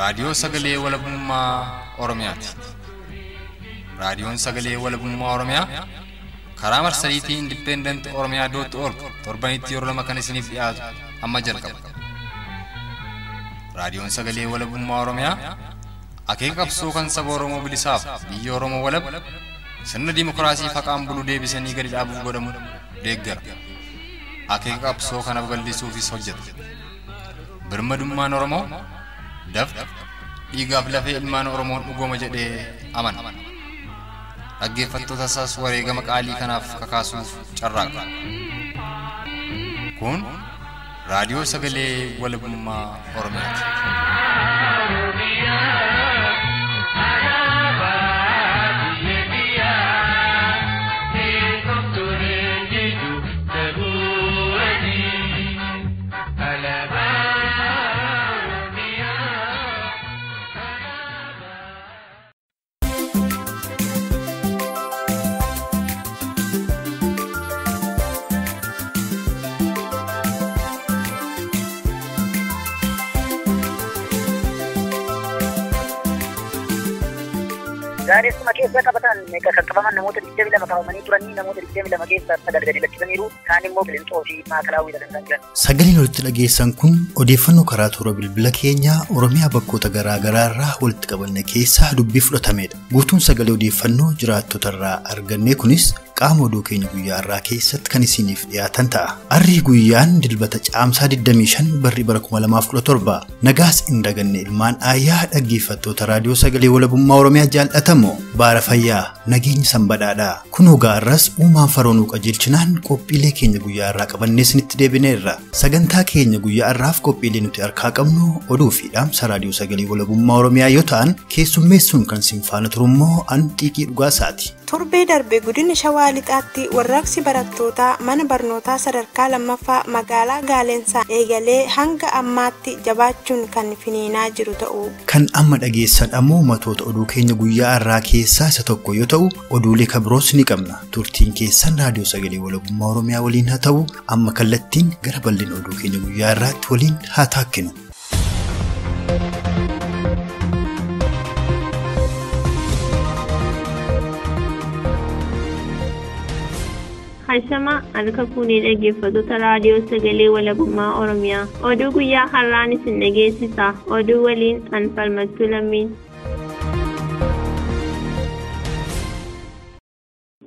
Raadiyoo Sagalee Walabummaa Oromiyaati. Raadiyoon Sagalee Walabummaa Oromiyaa karaa marsariitii Independent Oromiyaa dot org torbanitti yeroo lama kan isiniif dhiyaatu amma jalqaba. Raadiyoon Sagalee Walabummaa Oromiyaa akeeka qabsoo kan saba Oromoo bilisaaf biyya Oromoo walab sirna dimookiraasii faqaan bulu deebisanii gadi dhaabuuf godhamu deeggara. Akeeka qabsoo kana babal'isuufis hojjeta. Birmadummaan Oromoo dafqa dhiigaaf lafee ilmaan Oromoon dhugooma jedhee amana. Dhaggeeffattoota isaas wareegama qaalii kanaaf kakaasuuf carraaqa. Kun Raadiyoo Sagalee Walabummaa Oromiyaati. Gaaleessuma keessa qabatan meeqa kan qabaman namoota 22 qabamanii turanii namoota 22 keessaa 9 gadi lakkisaniiru, kaan immoo Qilxoo fi Maakalaawwiidha kan isaan jiran. Sagaleen walitti dhageessan kun odeeffannoo karaa toora bilbila keenyaa Oromiyaa bakkoota garaa garaa irraa walitti qabanne keessaa dubbii fudhatamedha. Guutuun sagalee odeeffannoo jiraattota irraa arganne kunis qaama oduu keenya guyyaa irraa keessatti kan isiniif dhiyaatan ta'a. Arrii guyyaan dilbata caamsaa 25 barri bara 2017 nagaas hin daganne ilmaan aayyaa dhaggeeffattoota raadiyoo sagalee walabummaa Oromiyaa jaallatamoo baara fayyaa nageenyi sanbadhaadha. Kunoo gaarras uumaan faroonuu qajeelchinaan qophiilee keenya guyyaa irraa qabannee isinitti deebineerra. Sagantaa keenya guyyaa irraaf qophiilee nuti harkaa qabnu oduu fi dhaamsa raadiyoo sagalee walabummaa Oromiyaa yoo ta'an keessummeessuun kan isin faana turummoo an xiiqii dhugaasaati. Torbee darbe godina Shawaa Lixaatti warraaqsi barattootaa mana barnootaa sadarkaa lammaffaa magaalaa Gaaleensaa eegalee hanga ammaatti jabaachuun kan finiinaa jiru ta'u. Kan amma dhageessan ammoo matoota oduu keenya guyyaa irraa keessaa isa tokko yoo ta'u oduulee kabiroos ni qabna. Turtiin keessan raadiyoo sagalee walabummaa Oromiyaa waliin haa ta'u. Amma kallattiin gara bal'ina oduu keenya guyyaa irraatti waliin haa taakkinu. Hashama harka fuunee dhaggeeffattoota raadiyoo sagalee walabummaa Oromiyaa. Oduu guyyaa har'aan isin dhageessisa. Oduu waliin an Falmattuu Lammiin.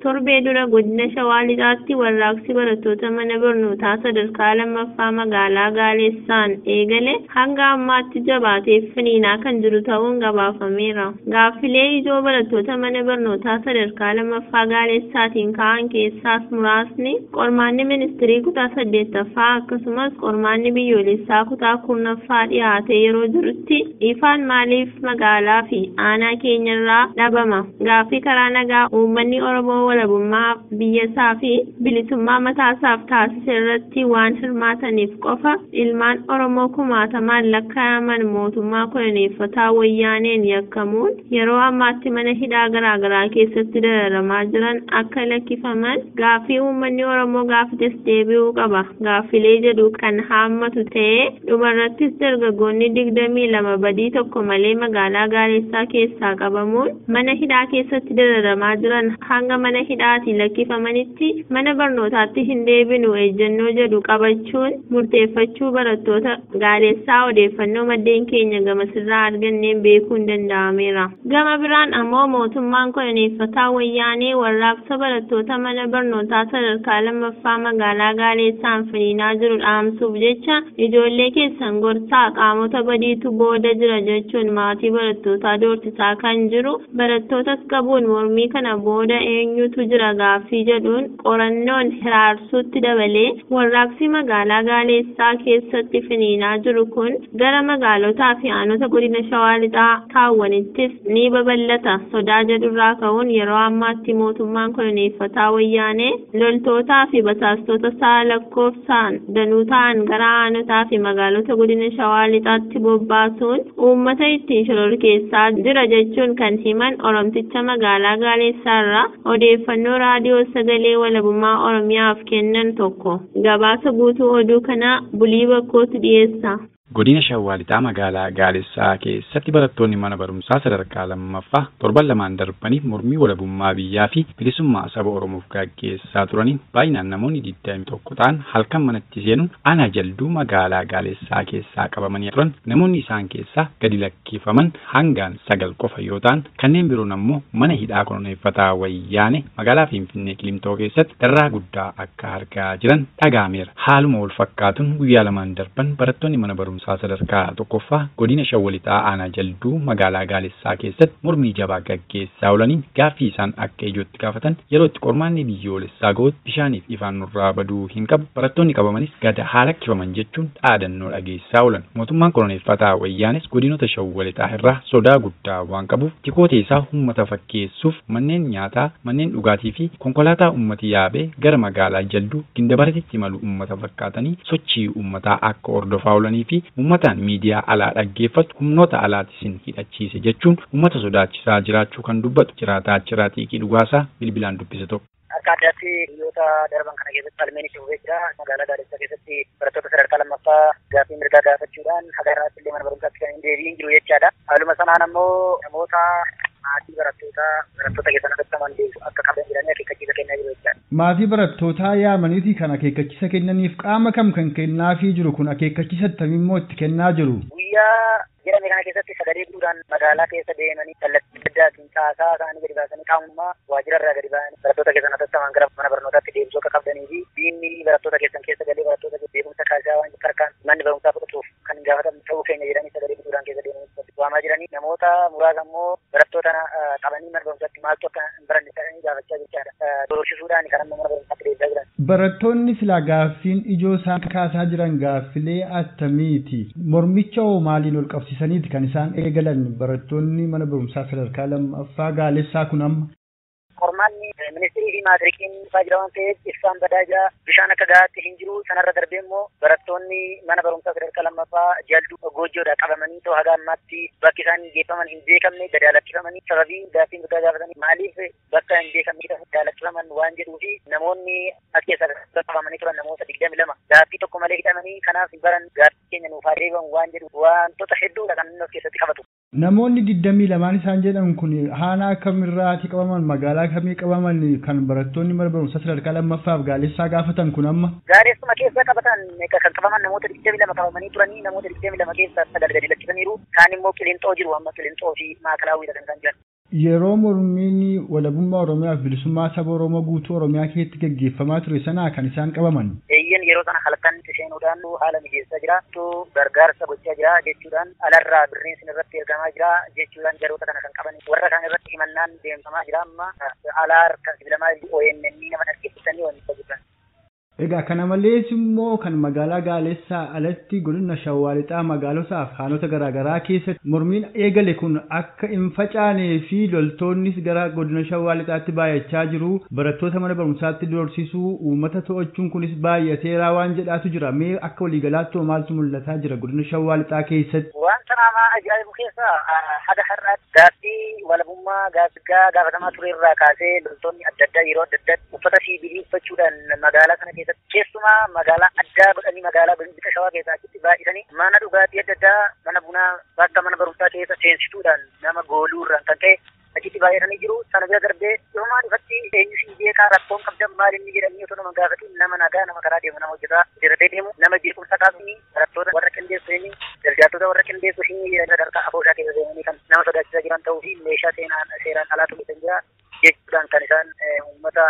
Torbee dura godina Shawaa Lixaatti warraaqsi barattoota mana barnootaa sadarkaa lammaffaa magaalaa Gaaleessaan eegale hanga ammaatti jabaatee finiinaa kan jiru ta'uun gabaafameera. Gaaffilee ijoo barattoota mana barnootaa sadarkaa lammaffaa Gaaleessaatiin ka'an keessaas muraasni qormaanni ministirii kutaa 8ffaa akkasumas qormaanni biyyoolessaa kutaa 10ffaa dhiyaatee yeroo jirutti ifaan maaliif magaalaa fi aanaa keenyarraa dhabama? Gaaffii karaa nagaa uummanni Oromoo walabummaa biyyasaa fi bilisummaa mataasaaf taasise irratti waan hirmaataniif qofa ilmaan Oromoo kumaatamaan lakkaa'aman mootummaa koloneeffataa wayyaaneen yakkamuun yeroo ammaatti mana hidhaa garaagaraa keessatti dararamaa jiran akka lakkifaman gaaffii uummanni Oromoo gaafates deebi'uu qaba. Gaaffilee jedhu kan haammatu ta'ee dhumarrattis dargaggoonni 22 badii tokko malee magaalaa Gaaleessaa keessaa qabamuun mana hidhaa keessatti dararamaa jiran hanga mana hidhaatii lakkifamanitti mana barnootaatti hin deebinu ejjennoo jedhu qabachuun murteeffachuu barattoota Gaaleessaa odeeffannoo maddeen keenya gamasirraa arganneen beekuun danda'ameera. Gama biraan ammoo mootummaan koloneeffataa wayyaanee warraaqsa barattoota mana barnootaa sadarkaa lammaffaa magaalaa Gaaleessaan finiinaa jiru dhaamsuuf jecha ijoollee keessan gorsaa qaamota badiitu booda jira jechuun maatii barattootaa doorsisaa kan jiru barattootas qabuun mormii kana booda eenyutu jira gaaffii jedhuun qorannoon hiraarsuutti dabalee warraaqsi magaalaa Gaaleessaa keessatti finiinaa jiru kun gara magaalotaa fi aanota godina Shawaa Lixaa kaawwanittis ni babal'ata sodaa jedhurraa ka'uun yeroo ammaatti mootummaan koloneeffataa wayyaanee loltootaa fi basaastota isaa lakkoofsaan danuu ta'an gara aanotaa fi magaalota godina Shawaa Lixaatti bobbaasuun uummata ittiin shororkeessaa jira jechuun kan himan Oromticha magaalaa Gaaleessaa irraa odeeffannoo raadiyoo sagalee walabummaa Oromiyaaf kennan tokko. Gabaasa guutuu oduu kanaa Bulii Bakkootu dhiyeessa. Godina Shawaa Lixaa magaalaa Gaalessaa keessatti barattoonni mana barumsaa sadarkaa lammaffaa torban lamaan darbaniif mormii walabummaa biyyaa fi bilisummaa saba Oromoof gaggeessaa turaniin baay'inaan namoonni 21 ta'an halkan manatti seenuun aanaa Jalduu magaalaa Gaalessaa keessaa qabamanii turan. Namoonni isaan keessaa gadi lakkifaman hangaan 9 qofa yoo ta'an kanneen biroon ammoo mana hidhaa koloneeffataa Wayyaane magaalaa Finfinnee Qilimtoo keessatti darraa guddaa akka argaa jiran dhaga'ameera. Haaluma wal fakkaatuun guyyaa lamaan darban barattoonni mana barumsaa sadarkaa tokkoffaa godina Shawaa Lixaa aanaa Jalduu magaalaa Gaalessaa keessatti mormii jabaa gaggeessaa oolaniin gaaffii isaan akka ijootti gaafatan yeroo itti qormaanni biyyoolessaa ga'utti bishaaniif ifaan nurraa baduu hin qabu, barattoonni qabamanis gad haa lakkifaman jechuun dhaadannoo dhageessaa oolan. Mootummaan koloneeffataa Wayyaanes godinoota Shawaa Lixaa irraa sodaa guddaa waan qabuuf tikoota isaa uummata fakkeessuuf manneen nyaataa, manneen dhugaatii fi konkolaataa uummati yaabee gara magaalaa Jalduu Gindabaratitti imalu uummata fakkaatanii sochii uummataa akka hordofaa oolanii fi uummataan miidiyaa alaa dhaggeeffatu humnoota alaatisin hidhachiise jechuun uummata sodaachisaa jiraachuu kan dubbatu jiraataa Achiraa Xiiqii Dhugaasaa bilbilaan dubbise tokko. Akka addaatti biyyoota darban kana keessatti falmeen itti fufee jira. Magaalaa Gaalessaa keessatti barattoota sadarkaa lammaffaa gaaffii mirgaa gaafachuudhaan haga irraatti illee mana barumsaatti kan hin deebi'in jiru jechaadha. Haaluma sanaan ammoo namoota maatii barattoota keessan hatattaman akka qaban jedhanii akeekkachiisa kennaa jiru jechaadha. Maatii barattootaa yaamaniiti kan akeekkachiisa kennaniif qaama kam kan kennaafii jiru kun akeekkachiisa akkamii immoo itti kennaa jiru? Guyyaa jedhame kana keessatti sagalee guutuudhaan magaalaa keessa deemanii kallattii addaatiin caasaa isaanii gadi baasanii qaamummaa waajjira irraa gadi ba'anii barattoota keessan hatattaman gara mana barnootaatti deebisuu akka qabdanii fi diinni barattoota keessan keessa galee barattoota beekumsa kaasaa waan harkaan manni barumsaa fudhatuuf kan gaafatamu ta'uu keenya jedhanii sagalee guutuudhaan keessa deemanii waamaa jiranii. Namoota muraasa immoo barattoota qabanii mana barumsaatti maaltu akka hin baranne ta'anii gaafachaa jechaadha. Doorsisuudhaan kan amma mana barumsaatti deebisaa jiran. Barattoonni silaa gaaffiin ijoo isaan kaasaa jiran gaaffilee attamiiti? Mormicha hoo maaliin ol qabsiisaniiti kan isaan eegalan barattoonni mana barumsaa sadarkaa lammaffaa Gaalessaa kun amma? Qormaanni ministirii fi maatirikiin dhufaa jira waan ta'eef ibsaan badaa jira, bishaan akka gahaatti hin jiru. Sanarra darbee immoo barattoonni mana barumsaa sadarkaa lammaffaa Jalduu Goojjoodha qabamanii ta'u haga ammaatti bakki isaan geeffaman hin beekamne gad lakkifamanii sababii gaaffii mirgaa gaafatanii maaliif bakka hin beekamne gad lakkifaman waan jedhuu fi namoonni as keessa qabamanii turan namoota 22 gaaffii tokko malee hidhamanii kanaaf baran gaaffii keenya nuuf haa deebi'an waan jedhu wantoota hedduudha kan inni of keessatti qabatu. Namoonni 22 isaan jedhan kun haala akkamirraati qabaman, magaalaa kamii qabaman kan barattoonni mana barumsaa sadarkaa lammaffaaf Gaalessaa gaafatan kun amma? Gaalessuma keessa qabatan kan qabaman namoota 22 qabamanii turanii namoota 22 keessaa 9 gadi lakkifamaniiru. Kaan immoo Qilinxoo jiru amma Qilinxoo fi Maakalaawwiidha kan isaan jiran. Yeroo mormiin walabummaa Oromiyaa fi bilisummaa saba Oromoo guutuu Oromiyaa keessatti gaggeeffamaa ture sanaa kan isaan qabaman. Eeyyan yeroo sana halkan seenuudhaan haala mijeessaa jira, gargaarsa gochaa jira jechuudhaan alarraa birriin sin irratti ergamaa jira jechuudhaan jaroota kana kan qaban warra kaan irratti himannaan deemsamaa jira amma alaa kan sibilamaa OMN nama dhaggeeffatanii waan jiran. Egaa kana malees immoo kan magaalaa Gaalessaa alatti godina Shawaa Lixaa magaalotaa fi aanota garaagaraa keessatti mormiin eegale kun akka hin facaanee fi loltoonnis gara godina Shawaa Lixaatti baay'achaa jiru. Barattoota mana barumsaatti doorsisuu, uummata to'achuun kunis baay'ateeraa waan jedhaatu jira. Mee akka waliigalaatti maaltu mul'ataa jira godina Shawaa Lixaa keessatti? Wanta nama ajaa'ibu keessaa haga har'aatti gaaffii walabummaa gaafatamaa ture irraa kaasee loltoonni adda addaa yeroo adda addaatti uffata siivilii uffachuudhaan magaalaa kana keessatti keessumaa magaalaa addaa godhanii magaalaa bifa Shawaa keessaa achitti baay'isanii mana dhugaatii adda addaa, mana bunaa, bakka mana barumsaa keessa seensisuudhaan nama gooluu irraan kan ka'e achitti baay'atanii jiru. Sana bira darbee dhumaa dhufatti eenyu si beekaa rakkoon qabdan maal inni jedhanii otoo nama gaafatiin nama nagaa nama karaa deemu nama hojjetaa hojjetatee deemu nama jeequmsa kaasanii barattoota warra qindeessu hin dargaggoota warra qindeessu hin sadarkaa afooshaa keessa deemanii kan nama sodaachisaa jiran ta'uu fi meeshaa seeraan alaatu kan jira jechuudhaan kan isaan uummata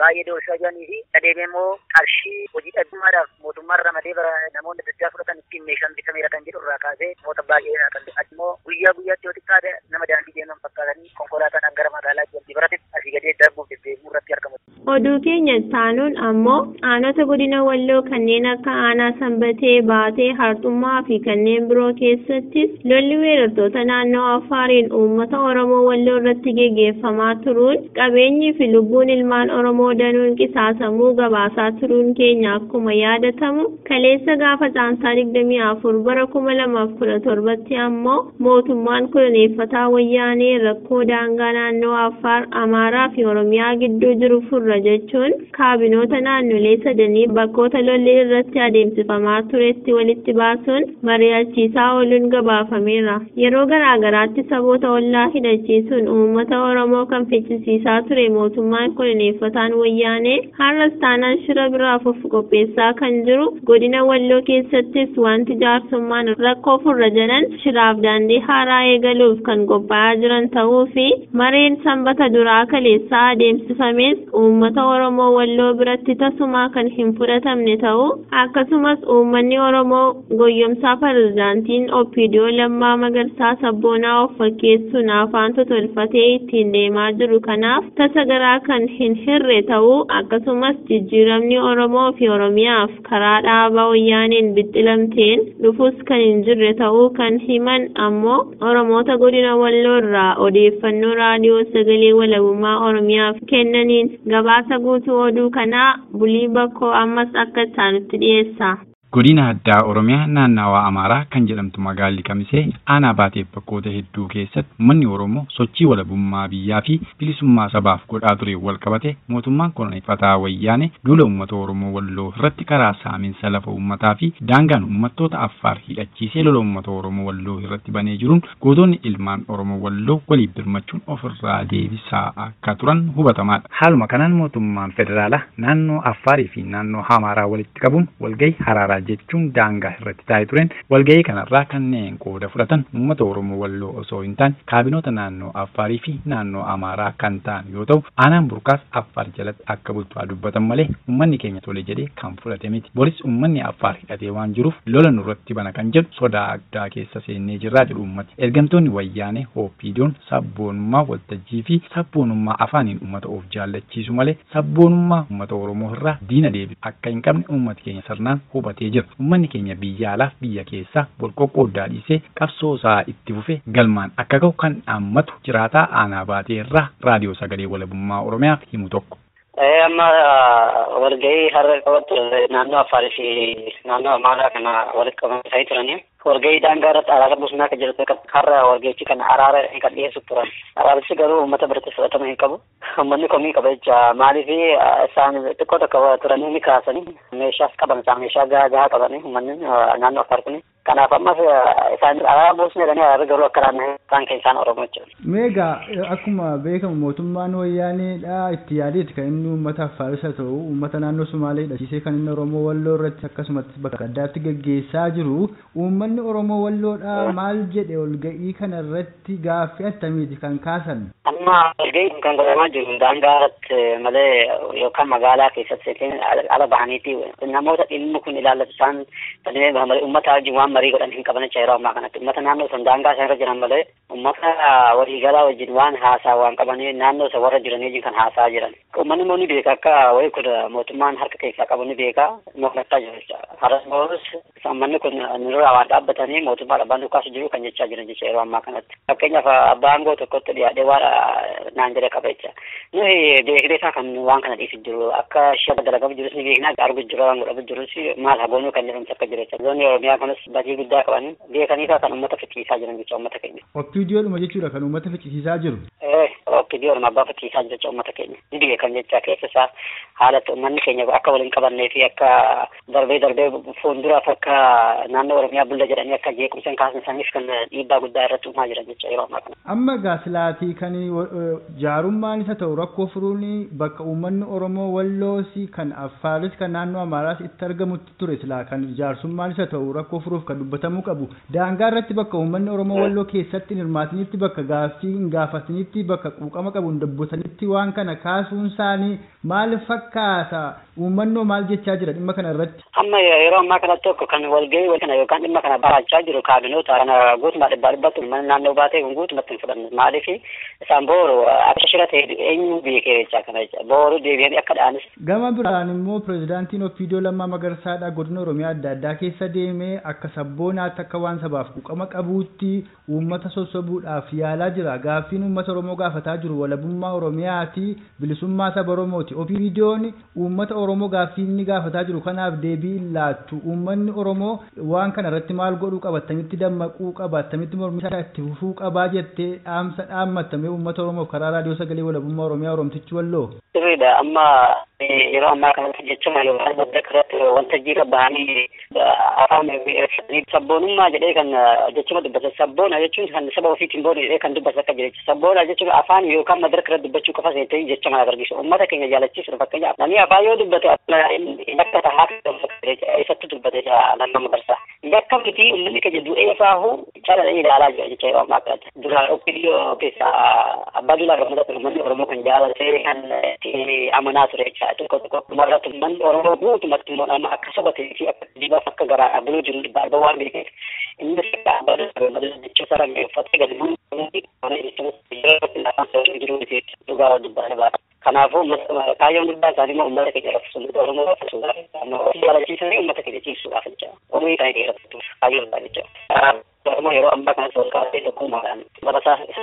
baay'ee doorsisaa jiranii fi adeemee immoo qarshii hojii dhabummaadhaaf mootummaan ramadee namoonni adda addaa fudhatan ittiin meeshaan bitameera kan jedhu irraa kaasee namoota baay'eedha kan ta'e. Immoo guyyaa guyyaatti yoo xiqqaate nama daandii deeman fakkaatanii konkolaataadhaan gara magaalaa jiran biraatti asii gadee darbuuf deddeebi'uu irratti argamu. Oduu keenya taanuun ammoo aanota godina Walloo kanneen akka aanaa Sanbatee, Baatee, Harxummaa fi kanneen biroo keessattis lolli weerartoota naannoo Afaariin uummata Oromoo Walloo irratti geggeeffamaa turuun qabeenyi fi lubbuun ilmaan Oromoo danuun qisaasamuu gabaasaa turuun keenya akkuma yaadatamu kaleessa gaafa caamsaa 24 bara 2017 ammoo mootummaan koloneeffataa Wayyaanee rakkoo daangaa naannoo Affaar, Amaaraa fi Oromiyaa gidduu jiru furra jechuun kaabinoota naannolee qaamolee sadanii bakkoota lolli irratti adeemsifamaa turetti walitti baasuun mari'achiisaa ooluun gabaafameera. Yeroo garaagaraatti saboota ollaa hidhachiisuun uummata Oromoo kan ficcisiisaa ture mootummaan koloneeffataan wayyaanee har'as taanaan shira biraaf of qopheessaa kan jiru godina Walloo keessattis wanti jaarsummaan rakkoo furra jedhan shiraaf daandii haaraa eegaluuf kan qophaa'aa jiran ta'uu fi mareen sanbata duraa kaleessaa adeemsifames uummata Oromoo Walloo biratti tasumaa kan hin fudhatamne ta'uu akkasumas uummanni Oromoo goyyomsaa pirezidaantiin OPDO Lammaa Magarsaa sabboonaa of fakkeessuun afaan tolfatee ittiin deemaa jiru kanaaf tasa garaa kan hin hirre ta'uu akkasumas jijjiiramni Oromoo fi Oromiyaaf karaa dhaabaa wayyaaneen bixxilamteen dhufus kan hin jirre ta'uu kan himan ammoo Oromoota godina Walloo irraa odeeffannoo raadiyoo sagalee walabummaa Oromiyaaf kennaniin gabaasa guutuu oduu kanaa Bulii Bakkoo ammas akka itti dhiyeessa. Godina addaa Oromiyaa naannawaa Amaaraa kan jedhamtu magaalli Kamisee aanaa baateef bakkoota hedduu keessatti uummanni Oromoo sochii walabummaa biyyaa fi bilisummaa sabaaf godhaa ture wal qabate mootummaan koloneeffataa wayyaane duula uummata Oromoo Walloo irratti karaa saaminsa lafa uummataa fi daangaan uummattoota Affaar hidhachiisee lola uummata Oromoo Walloo irratti banee jiruun gootonni ilmaan Oromoo Walloo waliif birmachuun ofirraa deebisaa akka turan hubatamaadha. Haaluma kanaan mootummaan federaalaa naannoo Affaarii fi naannoo Amaaraa walitti qabuun walgahii haraaraa jechuun daangaa irratti taa'ee tureen walgahii kanarraa kanneen qooda fudhatan uummata Oromoo Walloo osoo hin taane kaabinoota naannoo Affaarii fi naannoo Amaaraa kan ta'an yoo ta'u aanaan burqaas Affaar jalatti akka bultu dubbatan malee uummanni keenya tole jedhee kan fudhate miti. Boris uummanni Affaar hidhatee waan jiruuf lola nurratti bana kan jedhu sodaa addaa keessa seennee jirraa jedhu uummati. Ergamtoonni wayyaanee OPDO'n sabboonummaa waltajjii fi sabboonummaa afaaniin uummata of jaallachiisu malee sabboonummaa uummata Oromoo irraa diina deebisu akka hin qabne uummati keenya sirnaan hubatee jira. Uummanni keenya biyya alaaf biyya keessaa wal qoqqooddaa dhiisee qabsoo isaa itti fufee galmaan akka ga'u kan dhaammatu jiraataa aanaa baatee irraa raadiyoo sagalee walabummaa Oromiyaaf himu tokko. Amma walgahii har'a qabattu naannoo Affaarii fi naannoo Amaaraa kana walitti qabatanii turanii walgahii daangaa irratti araara buusnaa kan jedhu har'a walgahichi kan araara kan dhiyeessu turan. Araarichi garuu uummata biratti fudhatama hin qabu. Uummanni komii qaba jecha maaliif isaan xiqqoo tokko turanii ni kaasanii meeshaas qaban isaan meeshaa gahaa qabanii uummanni naannoo Affaar kuni. Kanaaf ammas isaan araara buusnee jedhanii araarri garuu akka naannoo isaan keessaan Oromoo jechuudha. Meegaa akkuma beekamu mootummaan wayyaaneedha itti yaadeeti kan inni uummata Affaaris haa ta'u uummata naannoo Sumaalee hidhachiisee kan inni Oromoo Walloo irratti akkasumas bakka addaatti gaggeessaa jiru. Uummanni Oromoo Walloodha maal jedhe walga'ii kana irratti gaaffii attamiiti kan kaasan? Amma walga'iin kan godhamaa jiru daangaa irratti malee yookaan magaalaa keessatti ala bahaniiti namoota dhimmi kun ilaallatu isaan sadimee bahan malee uummata wajjin waan marii godhan hin qaban jecha yeroo ammaa kanatti uummata naannoo san daangaa isaan irra jiran malee uummata waliigalaa wajjin waan haasaa waan qabanii naannoo isa warra jiran wajjin kan haasaa jiran. Uummanni immoo ni beeka akka wayii kun mootummaan harka keessaa qabu ni beeka mormachaa jiru jecha. Har'as uummanni kun nurraa waan dhaabbatanii mootummaa abbaan dhukaasu jiru kan jechaa jiran jecha yeroo ammaa kanatti. Fakkeenyaaf abbaa aangoo tokkotti dhiyaatee waan naan jedhe qaba jecha. Nuyi beeknee kan waan kana dhiisu jiru akka shira dalagamu jirus ni beekna argu jiru waan godhamu jirus maal hagoonuu kan jedhamtu akka jiru jecha. Zoonii Oromiyaa kunis badii guddaa qaban beekanii kan uummata ficcisiisaa jiran jecha uummata keenya. OPDOdhuma jechuudha kan uummata ficcisiisaa jiru. OPDOdhuma abbaa ficcisiisaa jiru jecha uummata keenya. Ni beekan jecha keessa isaa haalatti uummanni keenya akka waliin qabannee fi akka darbee darbee fuulduraaf akka naannoo Oromiyaa bulla jedhanii akka jeequmsa hin kaasne saniif kan dhiibbaa guddaa irratti uumaa jiran jecha yeroo ammaa kana. Amma gaasilaatii kan jaarummaan isa ta'u rakkoo furuun bakka uummanni Oromoo Walloos kan Affaaris kan naannoo Amaaraas itti argamutti ture silaa kan jaarsummaan isa ta'u rakkoo furuuf kan dubbatamuu qabu. Daangaa irratti bakka uummanni Oromoo Walloo keessatti hin hirmaatinitti bakka gaaffii hin gaafatinitti bakka quuqama qabu hin dubbatanitti waan kana kaasuun isaanii maal fakkaata? Uummanni maal jechaa jira dhimma kana irratti? Amma yeroo ammaa kanatti tokko kan walgahii kana yookaan dhimma kana barachaa jiru kaabinoota kana guutumaa dhibbaa dhibbatti uummanni naannoo baatee kun guutumatti hin fudhanne. Maaliif isaan booru akka shira ta'e eenyu beekee jechaa kana jecha booru deebi'anii akka dha'anis. Gama biraan immoo pirezidaantiin OPDO Lammaa Magarsaadha godina Oromiyaa adda addaa keessa deemee akka sabboonaatti akka waan sabaaf quuqama qabuutti uummata sossobuudhaaf yaalaa jira. Gaaffiin uummata Oromoo gaafataa gaafataa jiru walabummaa Oromiyaati, bilisummaa saba Oromooti. OPDO'n uummata Oromoo gaaffii inni gaafataa jiru kanaaf deebii laattu. Uummanni Oromoo waan kana irratti maal godhuu qaba? Attamitti dammaquu qaba? Attamitti mormii isaa itti fufuu qabaa jettee dhaamsa dhaammattamee uummata Oromoof karaa raadiyoo sagalee walabummaa Oromiyaa Oromtichi Walloo? Sirriidha. Amma yeroo ammaa kanatti jechuma yookaan bakka irratti wanta jira bahanii afaan sabboonummaa jedhee kan jechuma dubbata. Sabboona jechuun kan saba ofiitiin boonu jedhee kan dubbata akka jedhe. Sabboona jechuun afaan yookaan madaraka irratti dubbachuu qofa ta'e jechuma agarsiisa. Uummata keenya jaalachiisuudha fakkeenyaaf. Namni afaan yoo dubbate yakka tahaa isatti dubbate nama magarsa. Yakka miti uummanni keenya du'ee faahu caalaa ilaalaa jira jecha yeroo ammaa kanatti. Duraan OPDO keessa Abbaa Duulaa Gammadaa uummanni Oromoo kan jaalatee kan amanaa ture jecha. Tokko tokko dhumarratti uummanni Oromoo guutumatti immoo nama akka saba ta'ee fi akka dibaaf akka garaa buluu jiru dhibbaa waan beekeef inni akka Abbaa Duulaa Gammadaa jecha sarara uffatee gadi bu'uu jiru dhugaa dubbatan baata. Kanaafuu kaayyoon guddaa isaanii immoo uummata keenya raffisu, uummata Oromoo raffisuudhaaf, ofii jaalachiisanii uummata keenya ciibsuudhaaf jecha. Umurii isaanii dheeratuuf kaayyoon isaa jecha. Oromoo yeroo ammaa kanatti wal qabatee tokkummaadhaan saba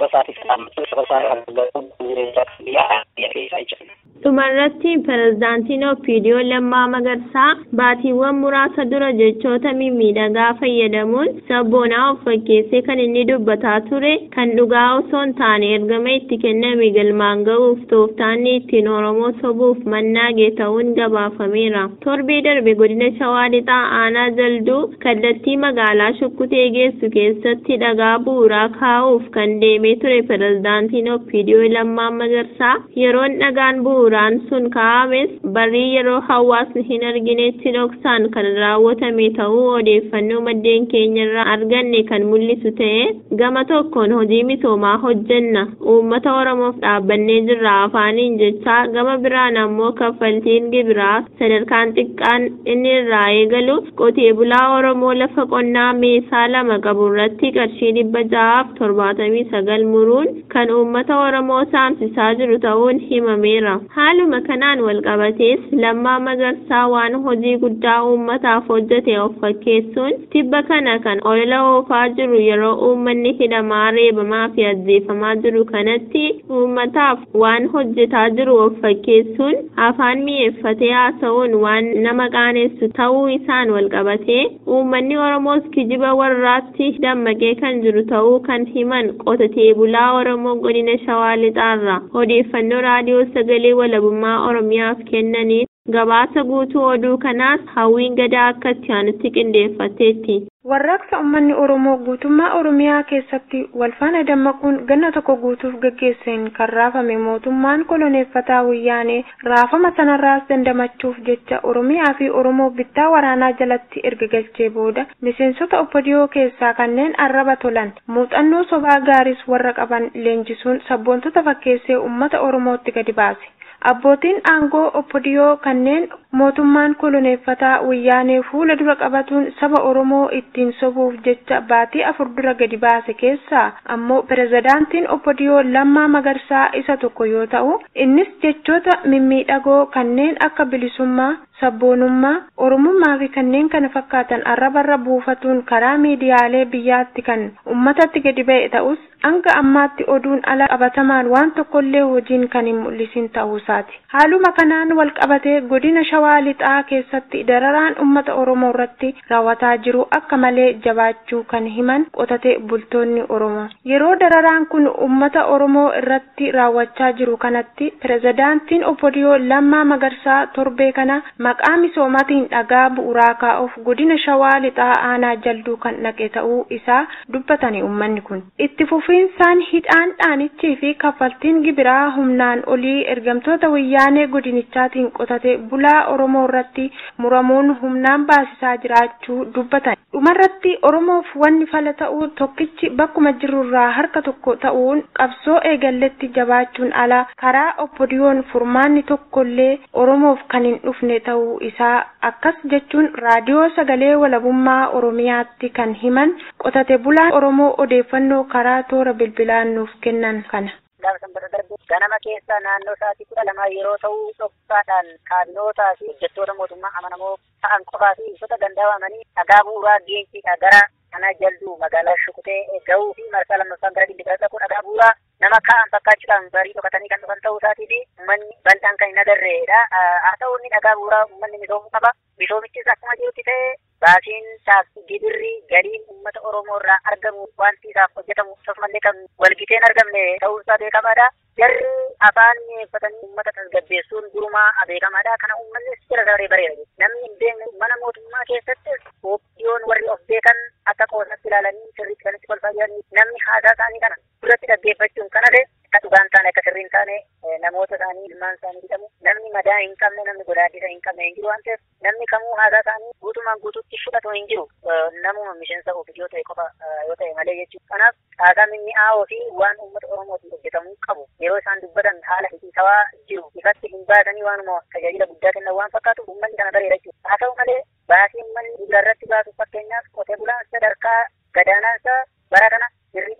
isaatiif dhaabbachuu, saba isaa jireenya biyya keessaa jechuudha. Dhumarratti pirezidaantiin OPDO Lammaa Magarsaa baatiiwwan muraasa dura jechoota mimmiidhagaa fayyadamuun sabboonaa of fakkeessee kan inni dubbataa ture kan dhugaa osoo hin taane ergama itti kenname galmaan ga'uuf tooftaanni ittiin Oromoo sobuuf mannaage ta'uun gabaafameera. Torbee darbe godina Shawaa Lixaa aanaa Jalduu kallattii magaalaa Shukkutee geessu keessatti dhagaa bu'uuraa kaa'uuf kan deemee ture pirezidaantiin OPDO Lammaa Magarsaa yeroon dhagaan bu'uuraa sun kaa'ames barii yeroo hawaasni hin arginetti dhoksaan kan raawwatame ta'uu odeeffannoo maddeen keenyarraa arganne kan mul'isu ta'e gama tokkoon hojii misoomaa hojjenna uummata Oromoof dhaabbannee jirra afaaniin jechaa gama biraan ammoo kaffaltiin gibiraa sadarkaan xiqqaan inni irraa eegalu qotee bulaa Oromoo lafa qonnaa meesaa 2 qabu irratti qarshii 679 muruun kan uummata Oromoo saamsisaa jiru ta'uun himameera. Haaluma kanaan walqabatees Lammaa Magarsaa waan hojii guddaa uummataaf hojjete of fakkeessuun tibba kana kan olola oofaa jiru yeroo uummanni hidhamaa reebamaa fi ajjeefamaa jiru kanatti uummataaf waan hojjetaa jiru of fakkeessuun afaan mi'eeffatee haasa'uun waan nama qaanessu ta'uu isaan walqabatee uummanni Oromoos kijiba warraatti dammaqee kan jiru ta'uu kan himan qotatee bulaa Oromoo godina Shawaa Lixaarraa odeeffannoo raadiyoo sagalee walabummaa Oromiyaaf kennaniin gabaasa guutuu oduu kanaas Hawwiin Gadaa akka itti aanutti qindeeffatteetti. Warraaqsa uummanni Oromoo guutummaa Oromiyaa keessatti walfaana dammaquun ganna tokko guutuuf gaggeesseen kan raafame mootummaan koloneeffataa Wayyaanee raafama sanarraas dandamachuuf jecha Oromiyaa fi Oromoo bittaa waraanaa jalatti erga galchee booda miseensota OPDO keessaa kanneen arraba tolan muuxannoo sobaa gaariis warra qaban leenjisuun sabboontota fakkeessee uummata Oromootti gadi baase. Abbootiin aangoo OPDO kanneen mootummaan koloneeffataa Wayyaanee fuula dura qabatuun saba Oromoo ittiin sobuuf jecha baatii 4 dura gadi baase keessaa ammoo pirezidaantiin OPDO Lammaa Magarsaa isa tokko yoo ta'u innis jechoota mimmiidhagoo kanneen akka bilisummaa, sabboonummaa, Oromummaa fi kanneen kana fakkaatan arrabarra buufatuun karaa miidiyaalee biyyaatti kan uummatatti gadi ba'e ta'us hanga ammaatti oduun ala qabatamaan waan tokkollee hojiin kan hin mul'isin ta'uusaati. Haaluma kanaan wal qabatee godina Shawaa Lixaa keessatti dararaan uummata Oromoo irratti raawwataa jiru akka malee jabaachuu kan himan qotate bultoonni Oromoo. Yeroo dararaan kun uummata Oromoo irratti raawwachaa jiru kanatti pirezidaantiin OPDO Lammaa Magarsaa torbee kana maqaa misoomaatiin dhagaa bu'uuraa kaa'uuf godina Shawaa Lixaa aanaa Jalduu kan dhaqe ta'uu isaa dubbatani uummanni kun. Itti fufiinsaan hidhaan dhaanichii fi kaffaltiin gibiraa humnaan olii ergamtoota Wayyaanee godinichaatiin qotate bulaa Oromoo irratti muramuun humnaan baasisaa jiraachuu dubbatan. Dhumarratti Oromoof wanni fala ta'uu tokkichi bakkuma jirurraa harka tokko ta'uun qabsoo eegalletti jabaachuun ala karaa OPDO'n furmaanni tokkollee Oromoof kan hin dhufne ta'uu isaa akkas jechuun raadiyoo sagalee walabummaa Oromiyaatti kan himan qotate bulaan Oromoo odeeffannoo karaa toora bilbilaan nuuf kennan kana. Gaafa sanbata darbe ganama keessa naannoo sa'aatii 12 yeroo ta'u dhoksaadhaan kaabinootaa fi hojjettoota mootummaa amanamoo ta'an qofaa fi uffata dandaa'amanii dhagaa bu'uuraa geessiidha gara Aanaa Jalduu magaalaa Shukutee ga'uu fi marsaa lammaffaan gara Gindibira dhaquu dhagaa bu'uuraa nama kaa'an fakkaachuudhaan barii dhokatanii kan dhufan ta'uu isaatii fi uummanni bal'aan kan hin agarreedha. Haa ta'u inni dhagaa bu'uuraa uummanni misoomuu qaba. Misoomichis akkuma jirutti ta'e baasiin taaksii gibirri galiin uummata Oromoo irraa argamu wanti isaaf hojjetamu akkasumallee kan walgitee hin argamne ta'uun isaa beekamaadha. Jarri afaan mi'eeffatanii uummata tasgabbeessuun durumaa beekamaadha. Kana uummannis jala sararee bareera jechuudha. Namni hin beekne mana mootummaa keessattis OPDOn warri of beekan akka qoosatti ilaalanii sirriitti kan itti kolfaa jiranii namni haasaa isaanii kana duratti dhaggeeffachuun kan hafe akka dhugaan taane akka sirriin taane namoota isaanii ilmaan isaanii hidhamu namni madaa hin qabne namni godaaddisa hin qabne hin jiru waan ta'eef namni kamuu haasaa isaanii guutumaan guutuutti fudhatu hin jiru namuma miseensa OPDO ta'e qofa yoo ta'e malee jechuudha. Kanaaf haasaa mimmi'aawoo fi waan uummata Oromootiin hojjetamuu qabu yeroo isaan dubbatan haala hiikawaa jiru ifatti hin baasanii waanuma tajaajila guddaa kennan waan fakkaatu uummanni kana bareera jechuudha. Haa ta'u malee baasii uummanni gibira irratti baasu fakkeenyaaf qotee bulaan sadarkaa gadaanaansa bara kana birrii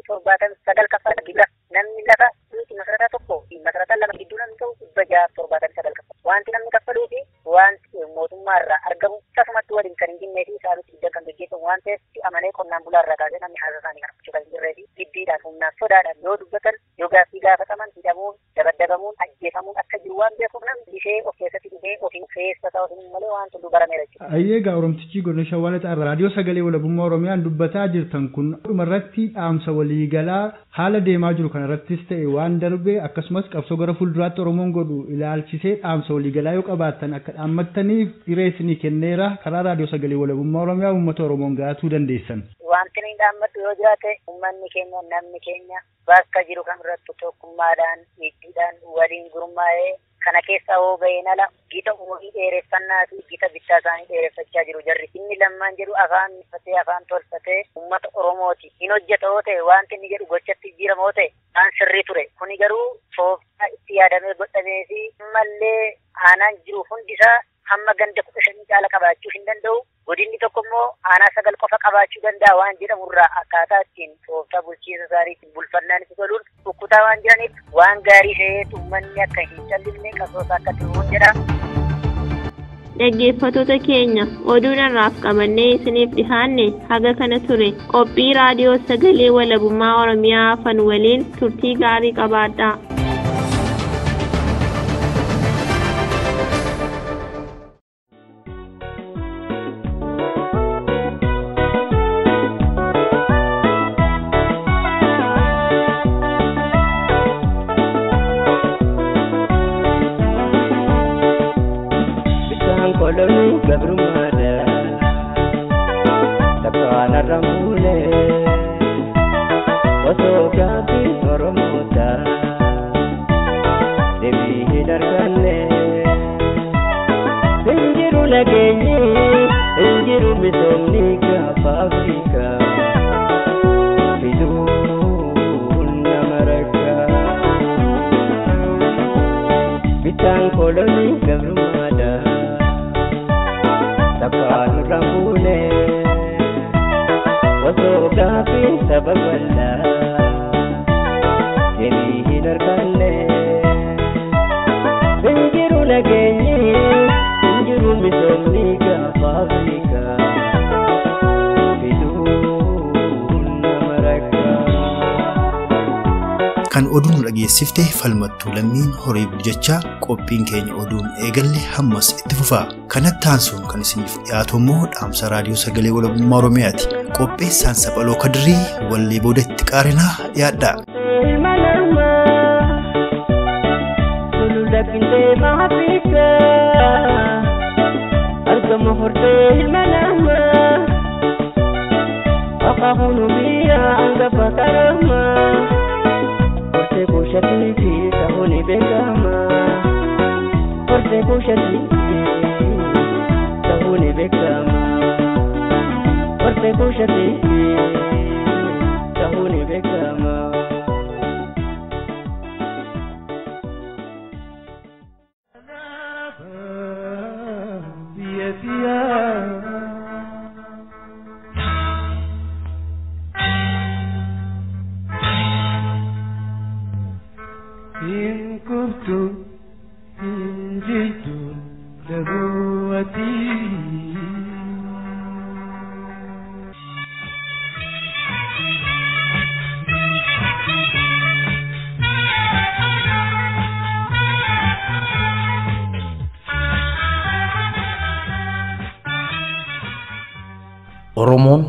679 kaffala gibira. Namni lafa nuti masarata tokko masarata lama gidduu namni ta'u 679 kaffala. Wanti namni kaffaluu fi wanti mootummaa irraa argamu akkasumatti waliin kan hin jinnee fi isaanitti guddaa kan gaggeeffamu waan ta'eef amanee qonnaan bulaa irraa kaasee namni haasaa isaanii kana gochuu kan hin jirree fi giddiidhaan humnaaf sodaadhaan yoo dubbatan yoo gaaffii gaafataman hidhamuun dabaddabamuun ajjeefamuun akka jiru waan beekuuf namni ishee of keessatti dhufee ofiin keessa ta'u hin malee waan tullu barameera jechuudha. Ayyee egaa Oromtichi godina Shawaa Lixaa irraa raadiyoo sagalee walabummaa Oromiyaan dubbataa jirtan kun dhumarratti dhaamsa waliigalaa haala deemaa jiru kanarrattis ta'e waan darbe akkasumas qabsoo gara fuulduraatti Oromoon godhu ilaalchisee dhaamsa waliigalaa yoo qabaattan akka dhaammattaniif hiree isinii kenneera karaa raadiyoo sagalee walabummaa Oromiyaa uummata Oromoon gaatuu dandeessan. Wanti inni dhaammattu yoo jiraate uummanni keenya namni keenya bakka jiru kamirrattu tokkummaadhaan hiddiidhaan waliin gurmaa'ee kana keessa hoo ba'een ala gita umurii dheereffannaa fi gita bittaa isaanii dheereffachaa jiru jarri. Inni lammaan jedhu afaan mifatee afaan tolfatee uummata Oromooti. Hin hojjeta yoo ta'e wanti inni jedhu gochatti jijjiirama yoo ta'e waan sirrii ture. Kuni garuu tooftaa itti yaadamee godhamee fi ammallee aanaan jiru hundisaa hamma ganda 15 caala qabaachuu hin danda'u. Godinni tokko immoo aanaa 9 qofa qabaachuu danda'a waan jedhamurraa akkaataa ittiin tooftaa bulchiinsa isaaniitiin bulfannaan itti toluun kukkutaa waan jiraniif waan gaarii ta'ee uummanni akka hin callisne qabsoosaa akka itti fufuun jedha. Dhaggeeffattoota keenya oduun har'aaf qabannee isiniif dhihaanne haga kana ture. Qophii raadiyoo sagalee walabummaa Oromiyaa afan waliin turtii gaarii qabaadhaa. Kan oduu nu dhageessifte Falmattuu Lammiin horii bulchaa qophiin keenya oduun eegalle hammas itti fufaa. Kanatti aansuun kan isiniif dhiyaatu immoo dhaamsa raadiyoo sagalee walabummaa Oromiyaati. Qopheessaan Saphaloo Kadirii wallee booda itti qaarinaa dhiyaadha. Oromoon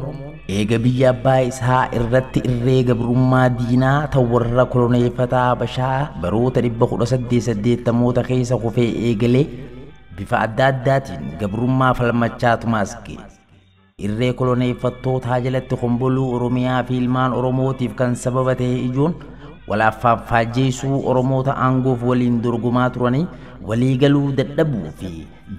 eega biyya abbaa isaa irratti irree gabrummaa diinaa tan warra koloneeffataa Habashaa baroota 1880moota keessa kufee eegalee bifa adda addaatiin gabrummaa falmachaa tumaas ga'e. Irree koloneeffattootaa jalatti komboluu Oromiyaa fi ilmaan Oromootiif kan sababa ta'e ijoon walaaffaaffaajjeesuu Oromoota aangoof waliin dorgomaa turanii waliigaluu dadhabuu fi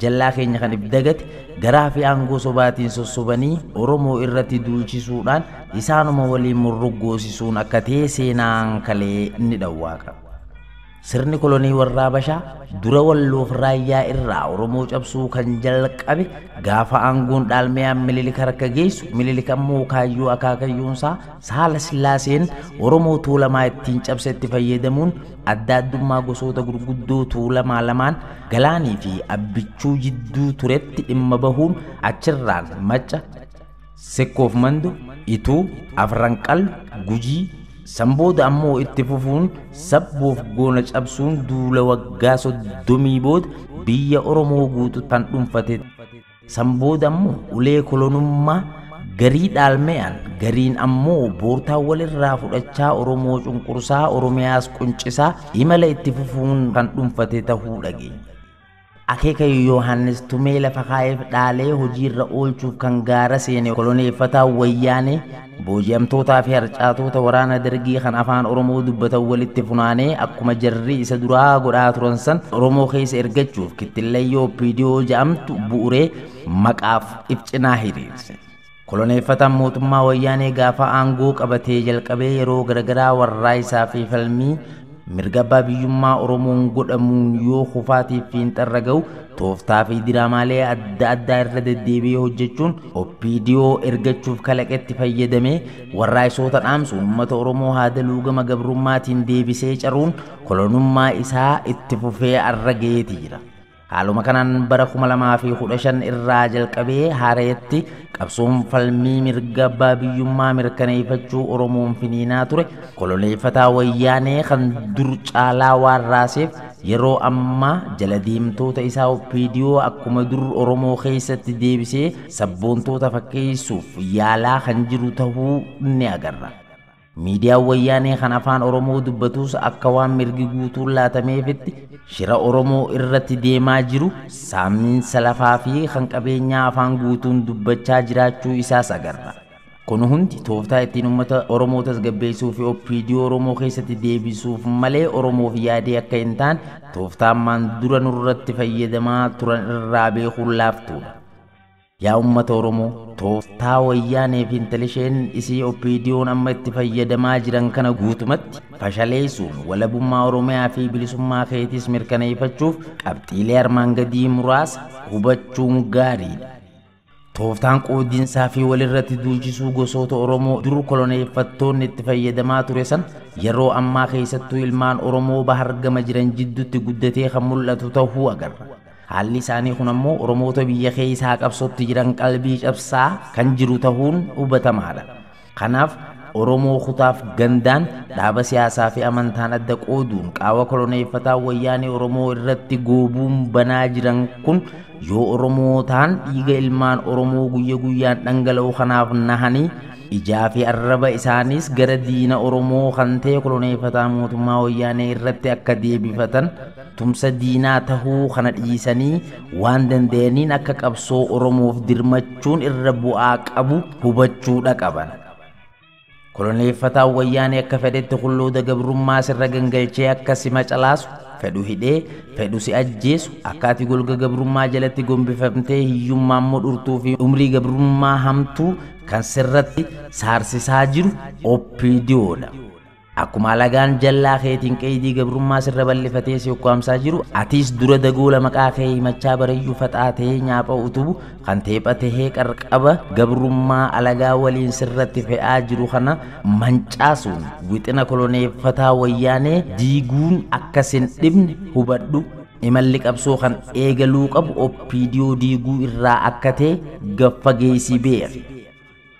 jallaa keenya kan ibdagate garaa fi aangoo sobaatiin sossobanii Oromoo irratti duulchisuudhaan isaanuma waliin murruggoosisuun akka ta'e seenaan kalee ni dhawwaaqa. Sirni kolonii warra Habashaa dura Walloof Raayyaa irraa Oromoo cabsuu kan jalqabe gaafa aangoon dhaalmayaan Minilik harka geessu, Minilik ammoo kaayyoo akaakayyuunsaa Saala Sillaaseen Oromoo Tuulamaa ittiin cabsetti fayyadamuun adda addummaa gosoota gurguddoo Tuulamaa lamaan Galaanii fi Abbichuu jidduu turetti dhimma bahuun achirraan Macca, Sekkoof Mando, Ituu, Afran Qallu, Gujii, Sambooda ammoo itti fufuun sabboof goona cabsuun duula waggaa 30 booda biyya Oromoo guutuu kan dhuunfate. Sambooda ammoo ulee kolonummaa garii dhaalme'an gariin ammoo boortaa walirraa fudhachaa Oromoo cunqursaa Oromiyaas quncisaa imala itti fufuun kan dhuunfate tahuu dhageenya. Akeeka Yohaannis Tumee lafa kaa'eef dhaalee hojiirra oolchuuf kan gaara seene koloneeffataa Wayyaanee booji'amtootaa fi harcaatota waraana dargii kan afaan Oromoo dubbatan walitti funaanee akkuma jarri isa duraa godhaa turan san Oromoo keessa ergachuuf kittillayyoo OPDO jedhamtu bu'uree maqaaf ifcinaa hiriirse. Koloneeffataan mootummaa Wayyaanee gaafa aangoo qabatee jalqabee yeroo garagaraa warraa isaa fi falmii mirga abbaa biyyummaa Oromoon godhamuun yoo kufaatiif fiinxarra ga'u tooftaa fi diraamaalee adda addaa irra deddeebi'ee hojjechuun OPDO ergachuuf kalaqetti fayyadamee warraa'isoota dhaamsuun uummata Oromoo haadaluu gama gabrummaatiin deebisee caruun kolonummaa isaa itti fufee arra ga'eeti jira. Haaluma kanaan bara 2015 irraa jalqabee haareetti qabsoon falmii mirga abbaa biyyummaa mirkaneeffachuu Oromoon finiinaa ture koloneeffataa Wayyaanee kan dur caalaa waan raaseef yeroo ammaa jala deemtoota isaa OPDO akkuma dur Oromoo keessatti deebisee sabboontoota fakkeessuuf yaalaa kan jiru tahuu ni agarra. Miidiyaan Wayyaanee kan afaan Oromoo dubbatus akka waan mirgi guutuun laatameefitti shira Oromoo irratti deemaa jiru saamiinsa lafaa fi kan qabeenyaa afaan guutuun dubbachaa jiraachuu isaas agarra. Kun hundi tooftaa ittiin uummata Oromoo tasgabbeessuu fi OPDO Oromoo keessatti deebisuuf malee Oromoof yaadee akka hin taane tooftaa ammaan dura nurratti fayyadamaa turan irraa beekuun laaftuudha. Yaa uummata Oromoo, tooftaa Wayyaanee fi intalisheen isii OPDO'n amma itti fayyadamaa jiran kana guutumatti fashaleessuun walabummaa Oromiyaa fi bilisummaa keetiis mirkaneeffachuuf qabxiilee armaan gadii muraasa hubachuun gaariidha. Tooftaan qoodiinsaa fi walirratti duulchisuu gosoota Oromoo dur koloneeffattoonni itti fayyadamaa ture san yeroo ammaa keessattuu ilmaan Oromoo bahar gama jiran jidduutti guddatee kan mul'atu tahuu agarra. Haalli isaanii kun ammoo Oromoota biyya keessaa qabsootti jiran qalbii cabsaa kan jiru tahuun hubatamaadha. Kanaaf Oromoo kutaaf gandaan dhaaba siyaasaa fi amantaan adda qooduun qaawa koloneeffataa Wayyaanee Oromoo irratti goobuun banaa jiran kun yoo Oromoo ta'an dhiiga ilmaan Oromoo guyya guyyaan dhangala'u kanaaf nahanii ijaa fi arraba isaaniis gara diina Oromoo kan ta'e koloneeffataa mootummaa Wayyaanee irratti akka deebifatan tumsa diinaa tahuu kana dhiisanii waan danda'aniin akka qabsoo Oromoof dirmachuun irra bu'aa qabu hubachuudha qaban. Koloneeffataan Wayyaanee akka fedhetti qullooda gabrummaa sirra gangalchee akka sima calaasu fedhu hidhee fedhu si ajjeesu akka ati golga gabrummaa jalatti gombifamtee hiyyummaa immoo dhurtuu fi umrii gabrummaa hamtuu kan sirratti saarsisaa jiru OPDOdha. Akkuma alagaan jallaa keetiin qeydii gabrummaa sirra bal'ifatee si ukkaamsaa jiru atiis dura dagoola maqaa kee himachaa barayyuu faxaatee nyaapha utubu kan teephatee qarqaba gabrummaa alagaa waliin sirratti fe'aa jiru kana mancaasuun wixina koloneeffataa Wayyaanee diiguun akka sin dhibne hubadhu. Imalli qabsoo kan eegaluu qabu OPDO diiguu irraa akka ta'e gaffageessii beeki.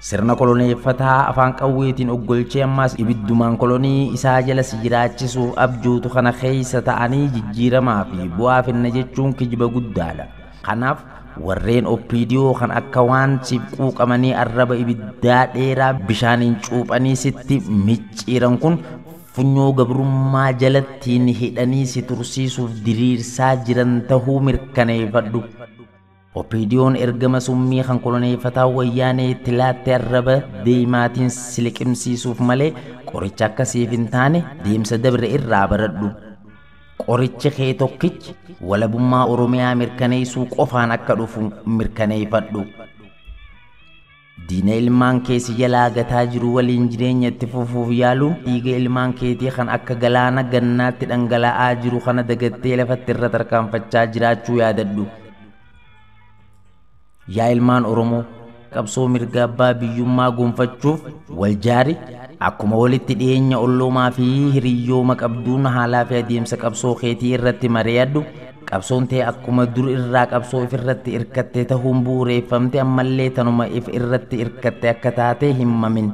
Sirna koloneeffataa afaan qawweetiin oggolchee ammaas ibiddumaan kolonii isaa jala si jiraachisuuf abjootu kana keessa ta'anii jijjiiramaa fi bu'aa finna jechuun kijiba guddaadha. Kanaaf Warreen OPDO kan akka waan siif quuqamanii arraba ibiddaa dheeraa bishaaniin cuuphanii sitti micciiran kun funyoo gabrummaa jalattiin hidhanii si tursiisuuf diriirsaa jiran tahuu mirkaneeffadhu. OPDO'n ergama summii kan koloneeffataa wayyaanee itti laatte arraba deemaatiin si liqimsiisuuf malee qoricha akkasiif hin taane deemsa dabre irraa baradhu. Qorichi kee tokkichi walabummaa Oromiyaa mirkaneessuu qofaan akka dhufu mirkaneeffadhu. Diina ilmaan kee si jalaa gataa jiru waliin jireenya itti fufuuf yaaluun dhiiga ilmaan keetii kan akka galaana gannaatti dhangala'aa jiru kana dagattee lafatti irra tarkaanfachaa jiraachuu yaadadhu. Yaa ilmaan Oromoo, qabsoo mirga abbaa biyyummaa gonfachuuf wal jaari. Akkuma walitti dhiyeenya olloomaa fi hiriyyooma qabduun haalaa fi adeemsa qabsoo keetii irratti mari'adhu. Qabsoon ta'e akkuma dur irraa qabsoo if irratti hirkatte tahuun bu'uureeffamte ammallee tanuma if irratti hirkatte akka taate hin mamin.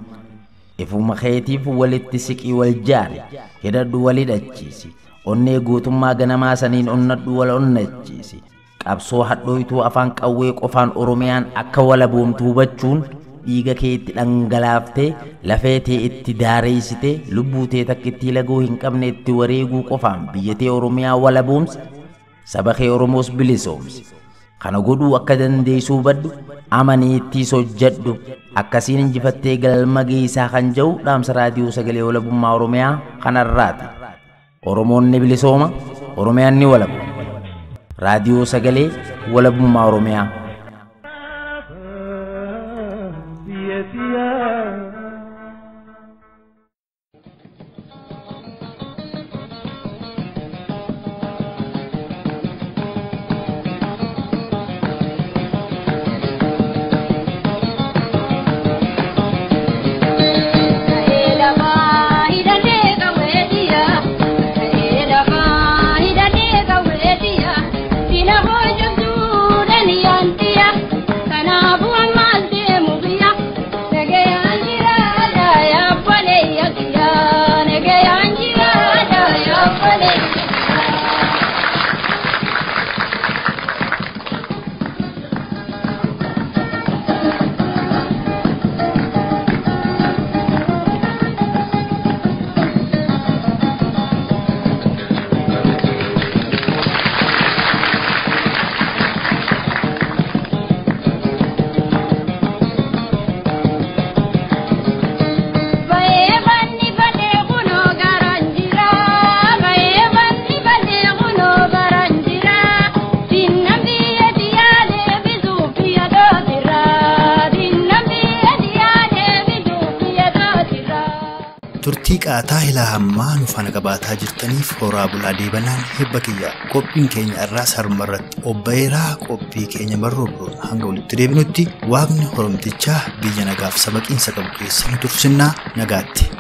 Ifuma keetiif walitti siqii wal jaari, hidhadhu wal hidhachiisi. Onnee gootummaa ganamaa saniin onnadhu wal onnachiisi. Qabsoo hadhooytuu afaan qawwee qofaan Oromiyaan akka walaboomtu hubachuun dhiiga kee itti dhangalaaftee lafee tee itti daareessitee lubbuu tee takka itti laguu hin qabne itti wareeguu qofaan biyya tee Oromiyaa walaboomsi, saba kee Oromoos bilisoomsi. Kana godhuu akka dandeessu hubadhu, amanii ittiis hojjedhu. Akkasiin injifattee galma geessaa kan jiru dhaamsa raadiyoo sagalee walabummaa Oromiyaa kanarraati. Oromoon ni bilisooma, Oromiyaan ni walabooma. Raadiyoo sagalee walabummaa Oromiyaa. Turtii qaataa ilaa hammaa nu faana qabaataa jirtaniif horaa bulaa deebanaan hibba kiyya. Qophiin keenya irraa sarmarratti obbayeeraa qophii keenya barroo biroon hanga walitti deebinutti waaqni horomtichaa biyya nagaaf sabaqiinsa qabu keessa nu tursinnaa nagaatti.